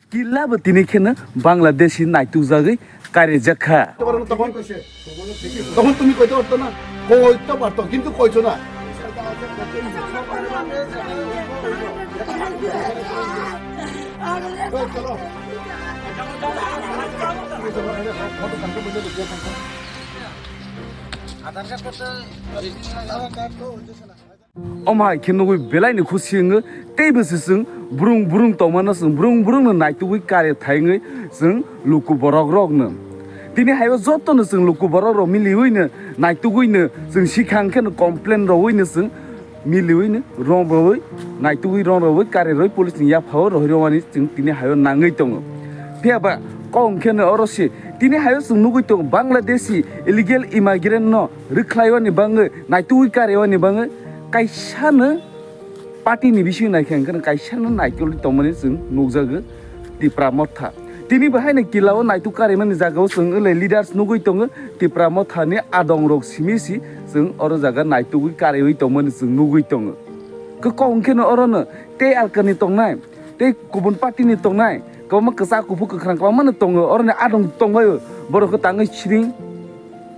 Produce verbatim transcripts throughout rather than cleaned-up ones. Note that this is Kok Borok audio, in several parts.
Killa bo tini kheno Bangladeshi naitukjagwi karejak kha. তোমার তখন তখন তুমি কইতে পারতো না, কইতে পারতো কিন্তু কইছো না। Omo hai khe nugwi belai ni khusi wngo, tei bwswi chwng brung brung tongmano chwng brung brung no naitugwi kare thai wngwi chwng luku borok rok no. Tini hai o joto no chwng luku borok rok miliwi no naitugwi no chwng sikha hwnkhe no complain rogwi no chwng miliwi no rong rogwi naitugwi rong rogwi kare rwi police ni yapha o rohorwi mani chwng tini hai o nangwi tongo. Phiya ba kok hwnkhe no oro se tini hai o chwng nugwi tongo Bangladeshi illegal immigrant no rwkhlaiwani bangwi, naitugwi karewani bangwi kaisano party ni bising naikhe hwnkhe kaisano naitugwi tongmani chwng nukjago Tipra Motha. Tini bo haino kila o naituk karimani jaga o chwng wngwi leaders nugwi tongo Tipra Motha ni adong rok simi si chwng oro jaga naitugwi kariwi tongmani chwng nugwi tongo. Kok hwnkhe no oro no tei alkani tongnai, tei kubun party ni tongnai, kwbangma kwchak kuphur kwkhwrang kwbangma no tongo, oro ni adong tongbai o borok khe tangwi siring.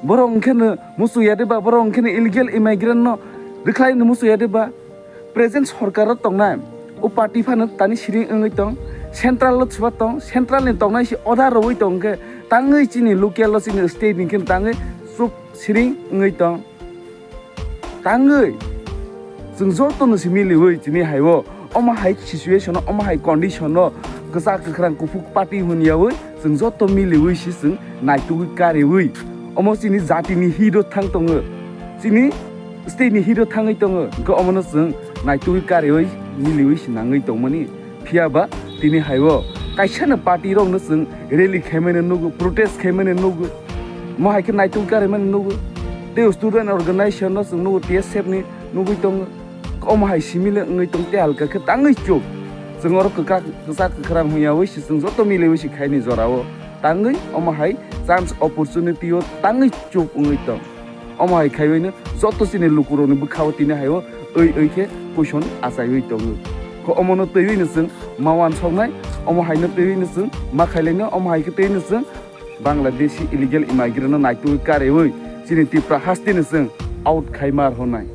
Borok hwnkhe no muchung ya de ba, borok hwnkhe no illegal immigrant no rwkhlai no muchung ya de ba. Present sorkar o tongnai o party phano tani siring wngwi tong, central o chwba tong, central ni tongnai si order rwui tong khe tangwi chini local o chini state ni khe tangwi chup siring wngwi tong. Tangwi chwng joto no si miliwi chini hai o omo hai situation o, omo hai condition o kwchak kwkhwrang kuphuk party hwnyawi chwng joto miliwi si chwng naitugwi kariwi omo chini jati ni hero thang tongo, chini state ni hero thangwi tongo, hwnkhe omo no chwng naitugwi kariwi miliwi si nangwi tongmani. Phiya ba tini hai o kaisa no party rok no chwng rally khaimani nugo, protest khaimani nugo, mo hai khe naitugwi kariwi mani nugo, tei student organization no chwng nugo, T S F ni nugwi tongo. Omo hai simi le wngwi tong tei halka khe tangwi chuk. Chwng oro kwkak, kwchak kwkhwrang hwnyawi si chwng joto miliwi si khaini jora o tangwi omo hai chance opportunity o tangwi chuk wngwi tong. Omo hai khaiwi no joto chini lukurokni bwkha o tini hai o oi oi khe question achaiwi tongo. Khe omo no twiwi no chwng ma uansuknai, omo hai no twiwi no chwng ma khailainai, omo hai khe twiwi no chwng Bangladeshi illegal immigrant no naitugwi kariwi chini Tipra haste no chwng out khai mar honai.